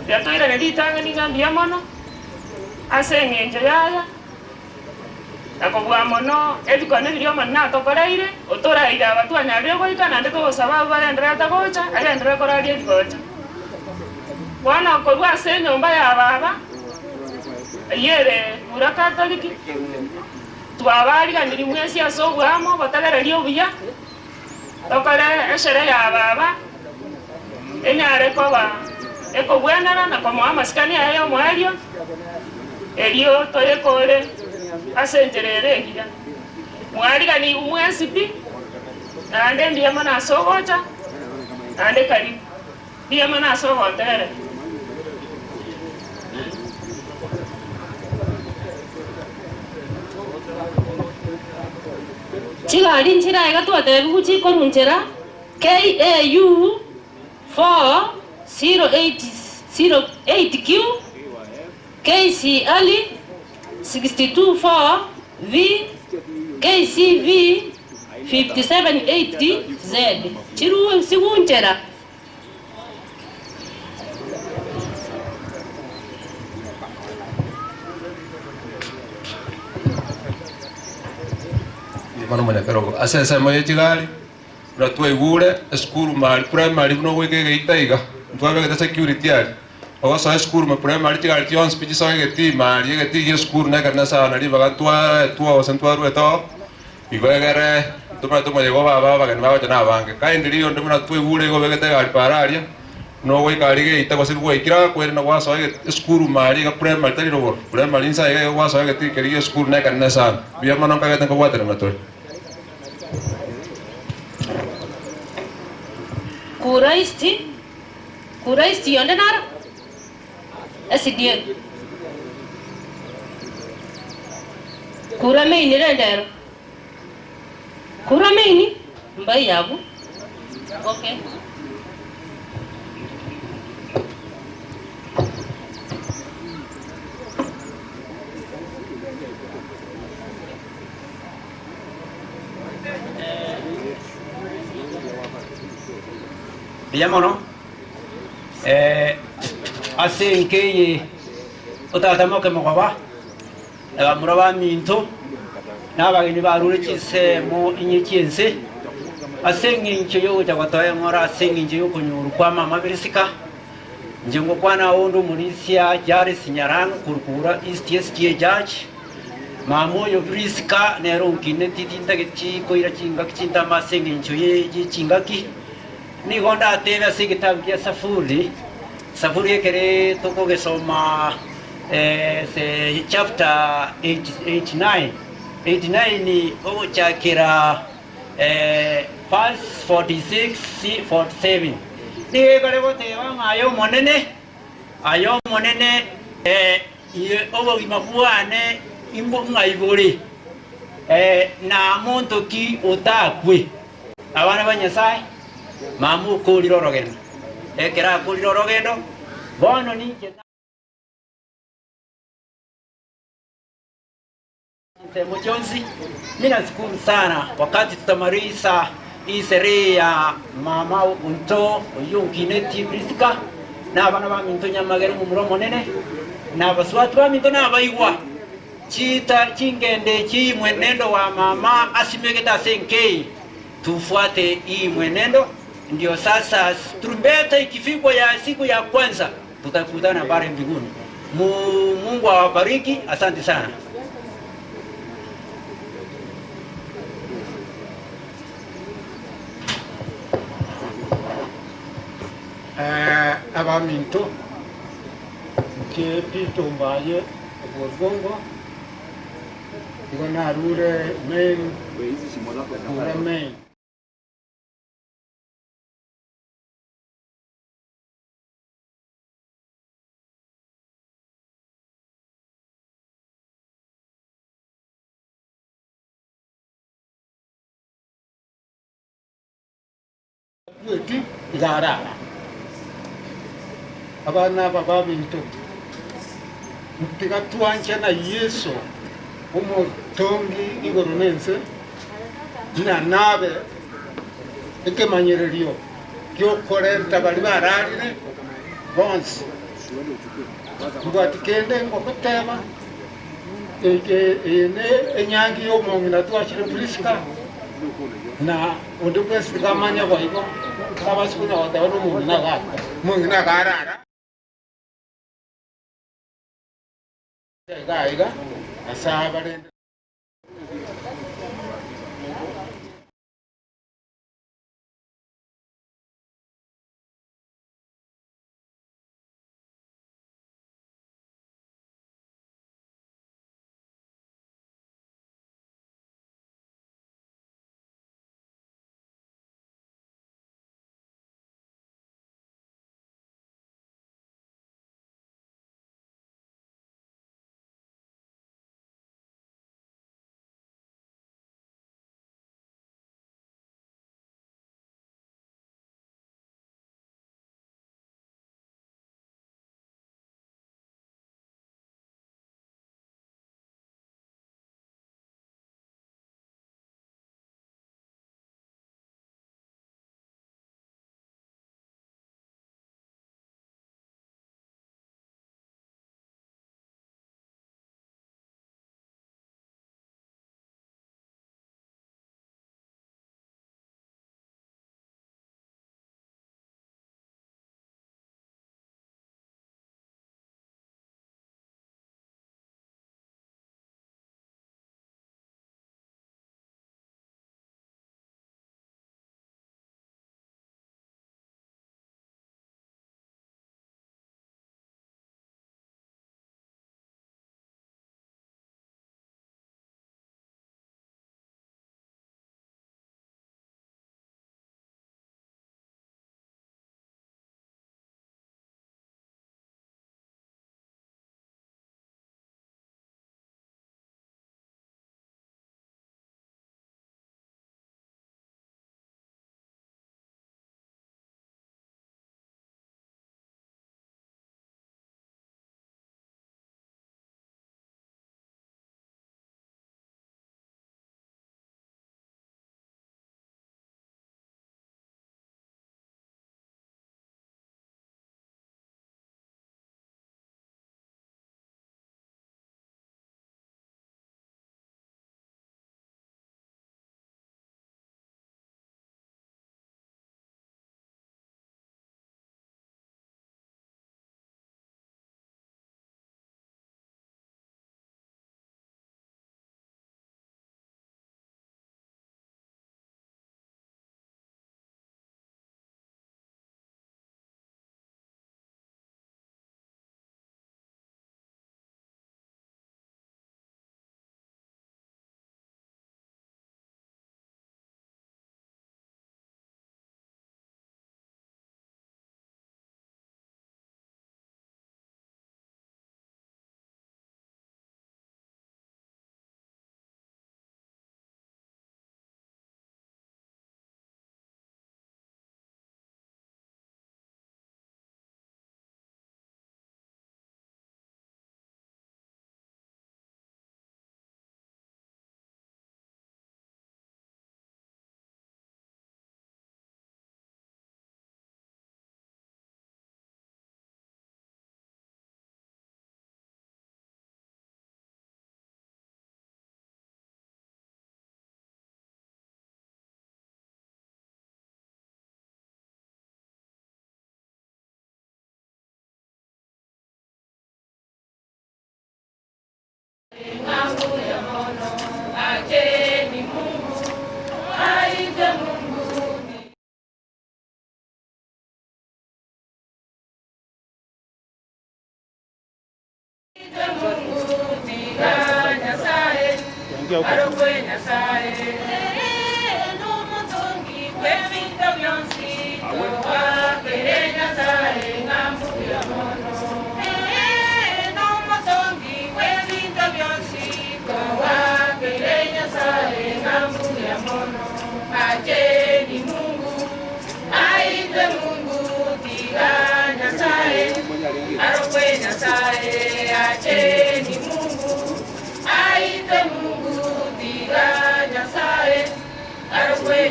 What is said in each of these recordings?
Yatoira nitanga ninga mono ase eng'encho yaya akobwa mono ebikone birio mono tokoreire otoraire abatwanyarire goika nande togosaba bagenderere tagocha agenderere koraria ebigocha bwana okorwa ase enyomba ya baba yere mura Katoliki twabariganiri mwesi ase obwamo batagereria obuya tokore eshere ya baba enyare koba ekobwenera na komoa amasikani aye omwerio erio toyekore ase enchera ere engiya mwarigani mwesi pi naende mbuya mono ase ogocha naende karibu mbuya mono ase ogontegerera. Chigari nchira iga twatebigu chikorunchera KAU 4008Q KCL 624 V KCV 5780Z chiru sigunchera. Mano mwenyekerogo ase moye chigari natwaigure esukuru mari primary buno gwika egeita iga ntwabegete security ari ogosoa esukuru ma primary chigari chionsi pi chisoa egetii mari egetii gia esukuru na ekanisa nari baga twose ntwarwete oo igo egere ntomanye tomoyega baba abageni bagocha na abange kindly onde buna twaigure igo obegete egari para aria nogoika aria geita gose gwaikire kwere na gwasoa esukuru mari iga primary tari rogoro primary insa iga gwasoa egetii keria gia esukuru na ekanisa mbuya mono nkagete nkobwaterana tore. Kuraisti yonde nara SDA kura meini rendero kura meini mbai yabu okay. Villamono ase nkeye otatamo ke mogaba abamura minto nabageni barure chisemo inyekiense ase ngincho yo gocha ngora ase ngincho yo kunyuru kwa mama birisika nje ngokwana ondo mulisia jare sinyaran kurkura East SDA judge mamo yo birisika nero nkine titinda gichi koira chinga chinta mase ngincho ye chingaki nigonda atebe ase gitabu kia safuri safuri ekere tokogesoma se chapter 89 89 ogochakera verse 46 47 nigekore goteba ng'a ayo monene obogima bwane imbo ng'aibore na monto ki otakwe abana ba Nyasaye mamu kuriro rogendo ekera kuriro rogendo bono ninche Mchonzi. Mimi nashukuru sana wakati tutamaliza hii sherehe ya mama unto oyunkineti Priska na abana ba minto nyamagere mu muromo nene na baswatu ba minto na baigwa chita chingende chi mwenendo wa mama asimegeta senkei tufuate hii mwenendo. Ndio sasa trumbeta ikifikwa ya siku ya kwanza tutakutana bare mbinguni. Mungu awabariki, asante sana. Abaminto ke pito mbaye oborgongo igona rure main rure main gweti igarara abana bababintu ntigatwanche na Yesu umutongi igoro nense na nabe ekemanyererio kyokorenta bali bararire bonse Ngwatikende ngokutema ene enyangi yomong'ina twachire Priska na undu kwesikamanya boigo kabasikunya goteba nomong'ina gaka mong'ina garara iga iga asabarende.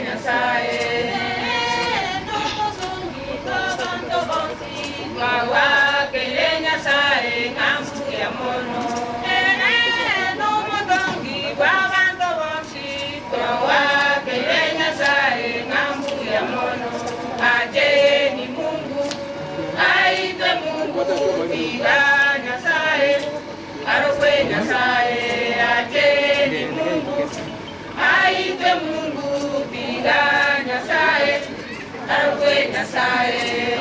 Nyasaye. Aitwe Mungu tiga Nyasaye arokwe Nyasaye acheni Mungu aitwe Mungu tiga Nyasaye arokwe Nyasaye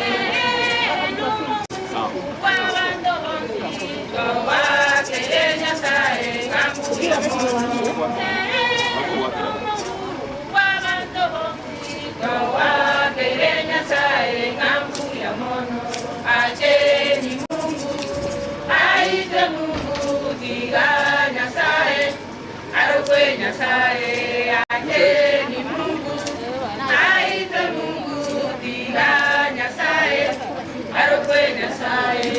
Acheni Mungu, aitwe Mungu tiga Nyasaye, arokwe Nyasaye. Acheni Mungu, aitwe Mungu tiga Nyasaye, arokwe Nyasaye.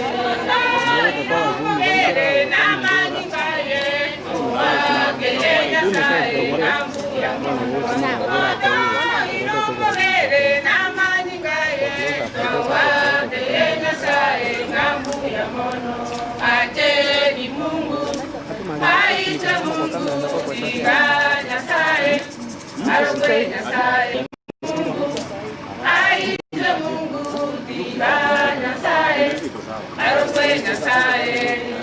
Acheni Mungu, aitwe Mungu tiga Nyasaye, arokwe Nyasaye. Mungu, aitwe Mungu tiga Nyasaye, arokwe Nyasaye.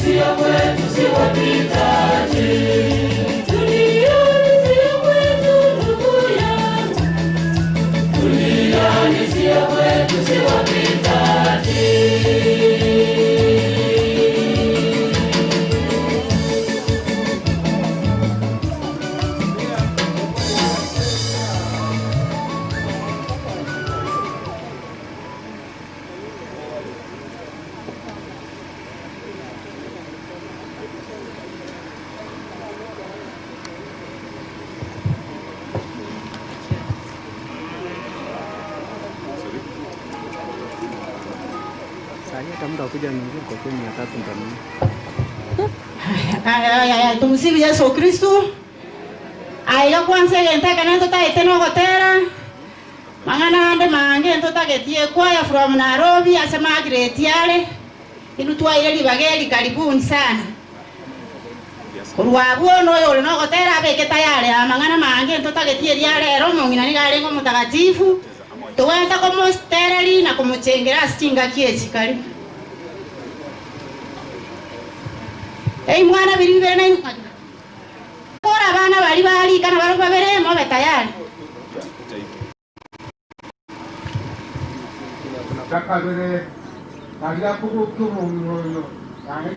sio kwetu, si wapitaji. Duniani sio kwetu, ndugu yangu. Duniani sio kwetu, si wapitaji. Tumsifu Yesu Kristo. Aiga kwanza gentaka nento taete nogotera mang'ana ande mange ntotagetie kwaya from Nairobi ase Margaret ale inu twaire libageri karibuni sana kurwabwo noyo uri nogotera abeke tayari amang'ana mange ntotagetie riarero mong'ina nigarengo mutakatifu tuwenta komostereri na kumuchengera asichinga kiechi karibu. Ei mwana biri bibere na kora bana bali bali kana baro babere mobe tayari. Dakabere nagira kugutumunyo yange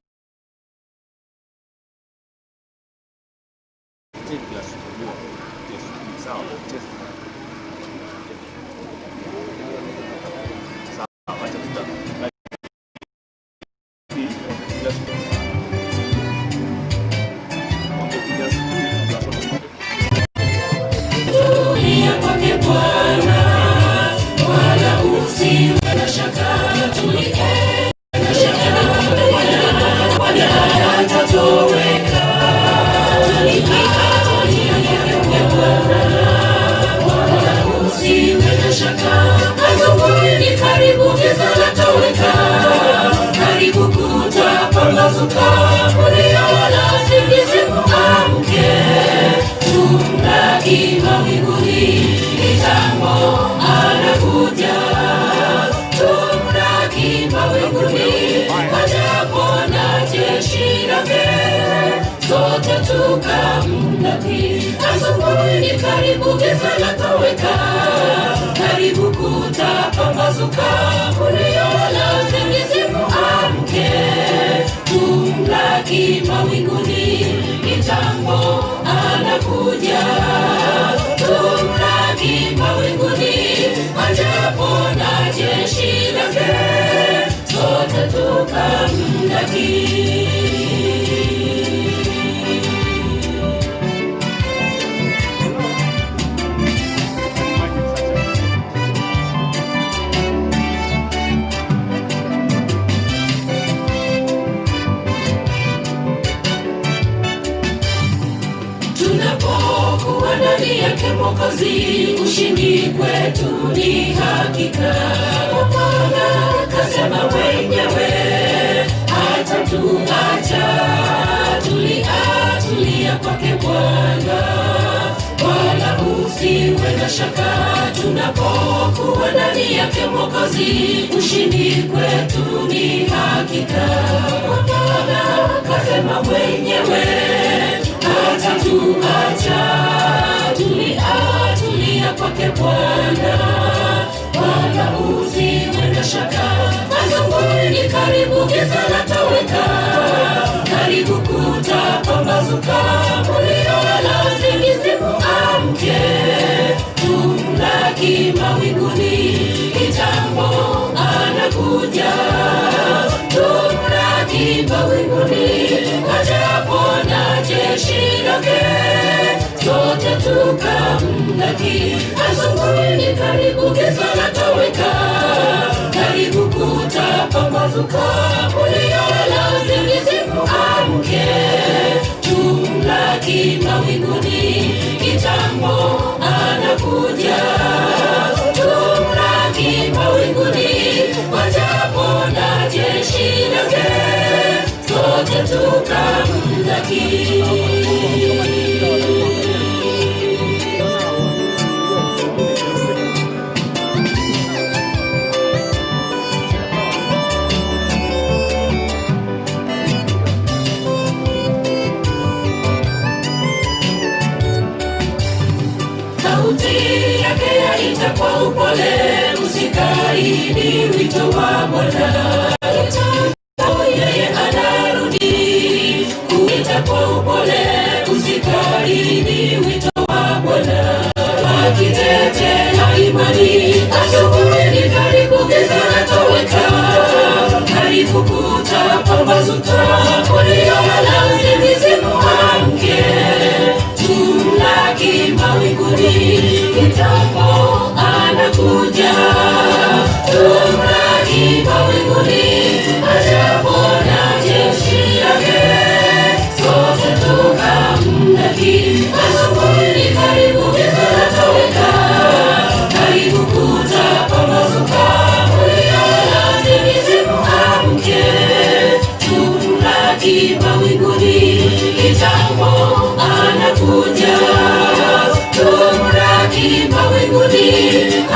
Mwokozi, ushindi kwetu ni hakika. Bwana kasema mwenyewe hatatuacha. Tulia, tulia kwake Bwana, wala usiwe na shaka. Tunapokuwa ndani yake Mwokozi, ushindi kwetu ni hakika. Bwana kasema mwenyewe hatatuacha. Tulia, tulia kwake Bwana, wala usiwe na shaka. Asubuhi ni karibu, giza latoweka, karibu kutapambazuka. Mliolala usingizi muamke, tumlaki mawinguni, kitambo anakuja. Tumlaki mawinguni, ajapo na jeshi lake, sote tukamlaki. Asubuhi ni karibu, giza latoweka, karibu kutapambazuka. Mliolala usingizi muamke, tumlaki mawinguni, kitambo anakuja. Tumlaki mawinguni, ajapo na jeshi lake, sote tukamlaki. upole, usikaidi wito wa Bwana. Yeye anarudi kuita kwa upole, usikaidi wito wa Bwana. Akitetea imani, asubuhi ni karibu, giza latoweka, karibu kutapambazuka, waliolala usingizi muamke, tumlaki mawinguni, kitambo anakuja, tumlaki mawinguni, ajapo na jeshi lake, sote tukamlaki, asubuhi ni karibu, giza latoweka, karibu kutapambazuka, waliolala usingizi muamke, tumlaki mawinguni, kitambo anakuja, tumlaki mawinguni,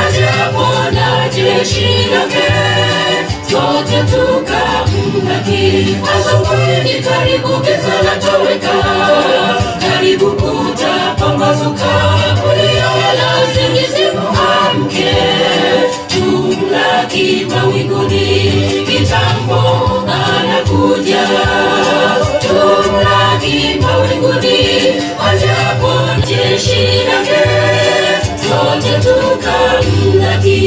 ajapo na jeshi lake, sote tukamlaki, asubuhi ni karibu, giza latoweka, karibu kutapambazuka, waliolala usingizi muamke, tumlaki mawinguni, kitambo anakuja, tumlaki mawinguni, ajapo jeshi lake, sote tukamlaki.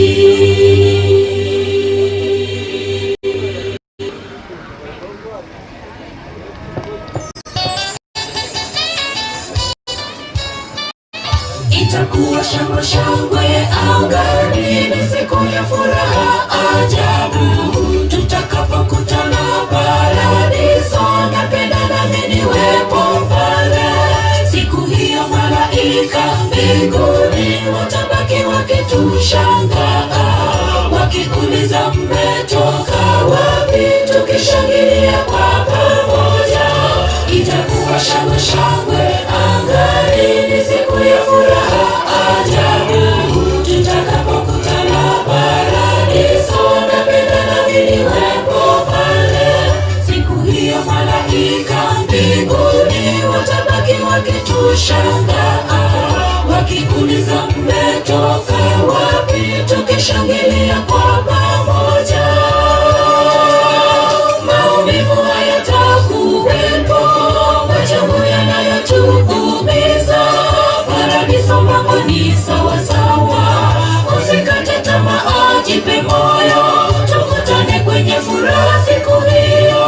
Itakuwa shangwe shangwe angani, ni siku ya furaha ajabu, tutakapokutana paradiso. Napenda nami niwepo pale siku hiyo, malaika mbinguni watabaki wakitushangaa, wakiuliza mmetoka wapi, tukishangilia kwa pamoja. Itakuwa shangwe shangwe angani, ni siku ya furaha ajabu, tutakapokutana paradiso. Napenda nami niwepo pale siku hiyo, malaika mbinguni watabaki wakitushangaa, wakiuliza mmetoka wapi, tukishangilia kwa pamoja. Maumivu hayatakuwepo, machungu yanayotuumiza, paradiso mambo ni sawasawa. Usikate tamaa, jipe moyo, tukutane kwenye furaha siku hiyo.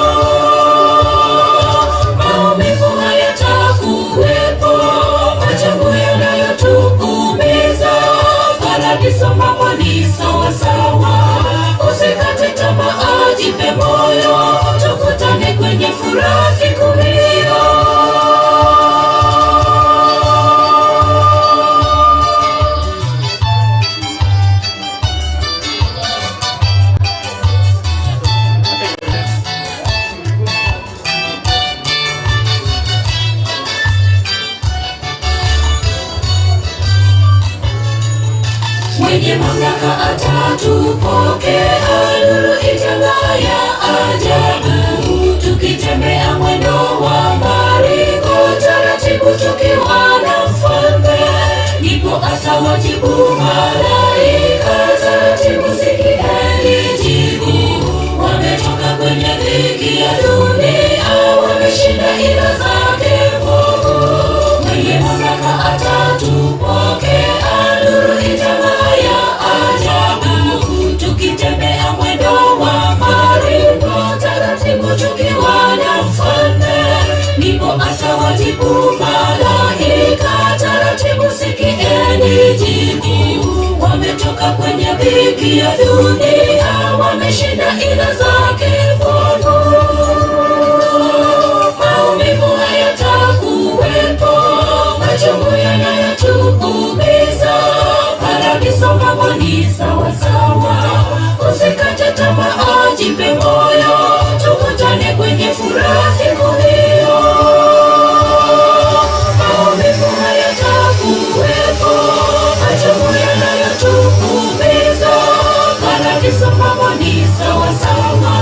Maumivu hayatakuwepo, machungu yanayotuumiza, paradiso mambo ni sawasawa. Usikate tamaa, jipe moyo, tukutane kwenye furaha siku hiyo. Mwenye mamlaka atatupokea, nuru itang'aa ya ajabu, tukitembea mwendo wa maringo, taratibu tukiwa na mfalme, ndipo atawajibu malaika, taratibu sikieni jibu, wametoka kwenye dhiki ya dunia, wameshinda ila zake mwovu. Mwenye mamlaka atatupokea, nuru itang'aa ya ajabu, tukitembea mwendo wa maringo, taratibu tukiwa na mfalme, ndipo atawajibu malaika, taratibu sikieni jibu, wametoka kwenye dhiki ya dunia, wameshinda ila zake mwovu. Maumivu hayatakuwepo, machungu yanayotuumiza, paradiso mambo ni sawasawa. Usikate tamaa, jipe moyo, tukutane kwenye furaha siku hiyo. Maumivu hayatakuwepo, machungu yanayotuumiza, paradiso mambo ni sawasawa.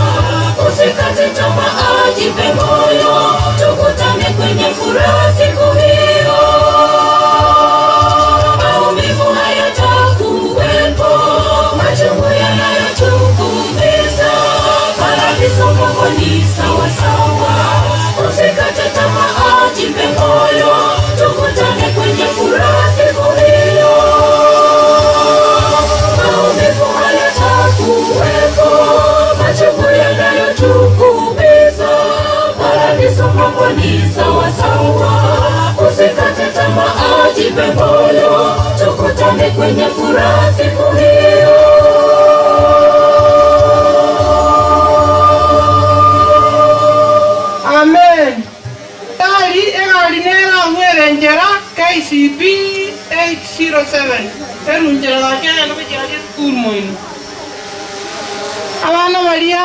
Usikate tamaa, jipe moyo, tukutane kwenye furaha siku hiyo. Maumivu hayatakuwepo, mambo ni sawa sawa. Usikate tamaa, jipe moyo, tukutane kwenye furaha siku hiyo. Maumivu hayatakuwepo, machungu yanayotuumiza, paradiso mambo ni sawa sawa. Usikate tamaa, jipe moyo, tukutane kwenye furaha siku hiyo. Amen. Gari egari nera ngwerenjera KCB 807. Erunjera gake no bijari school moino. Abana baria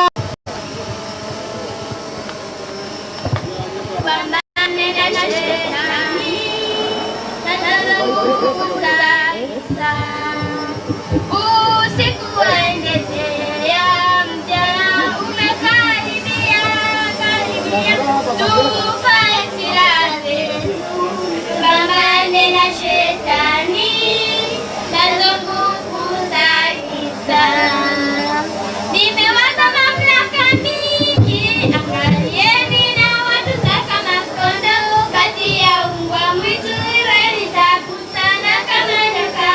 Pambane na shetani na usiku waendelea, mchana umekaribia karibia, tuvae silaha zetu, pambane na shetani nazo nguvu za giza. Nimewapa mamlaka mingi, angalieni na watu kama kondoo kati ya mbwa mwitu, iweni tabu sana kama nyoka.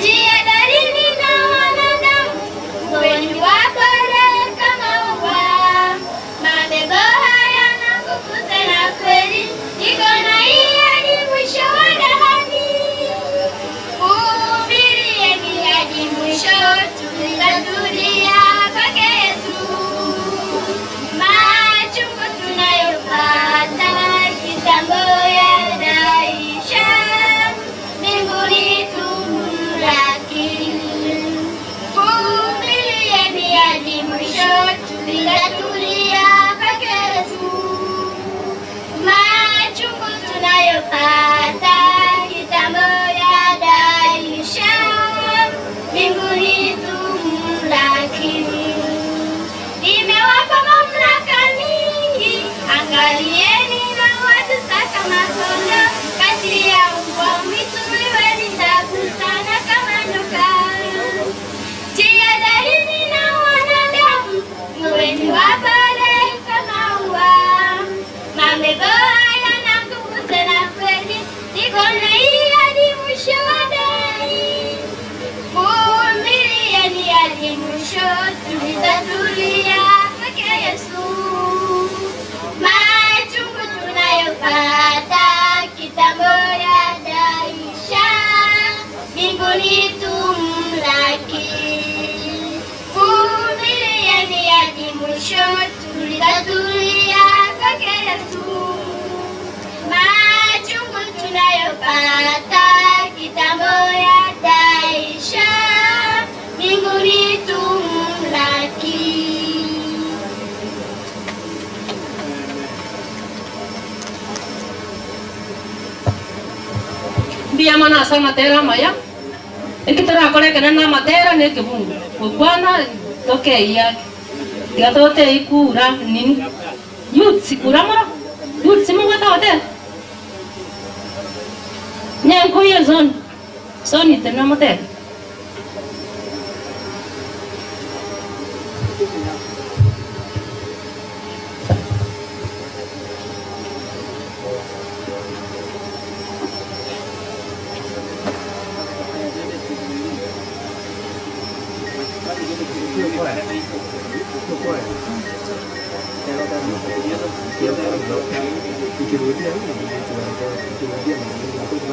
Jihadharini na wanadamu, kuweni wapole kama ua. Mabebo hayana nguvu tena kweli, iko na hii hadi mwisho wa dahari. Vumilieni hadi mwisho, tutatulia kwake Yesu. Machungu tunayopata kitambo yataisha, mbinguni tumlaki. Vumilieni hadi mwisho, tutatulia kwake Yesu. Machungu tunayopata kitambo yataisha, mbinguni tumlaki. Nimewapa mamlaka mingi, angalieni na watu kama kondoo kati ya mbwa mwitu, iweni tabu sana kama nyoka. Jihadharini na wanadamu, muweni wapole kama ua. Mabebo hayana nguvu tena kweli, niko na hii hadi mwisho wa dahari. Vumilieni hadi mwisho, tutatulia kwake Yesu. Machungu tunayopata kitambo yataisha, mbinguni tumlaki. Vumilieni hadi mwisho, tutatulia kwake Yesu. Machungu tunayopata kitambo yataisha, mbinguni tumlaki. Mbia mana asa matera maya ekitorakorekana na matera ne kibungu gukwana tokeia tiga ikura nini youth sikura moro youth simugwata hote nyankuya zone zone itena matera.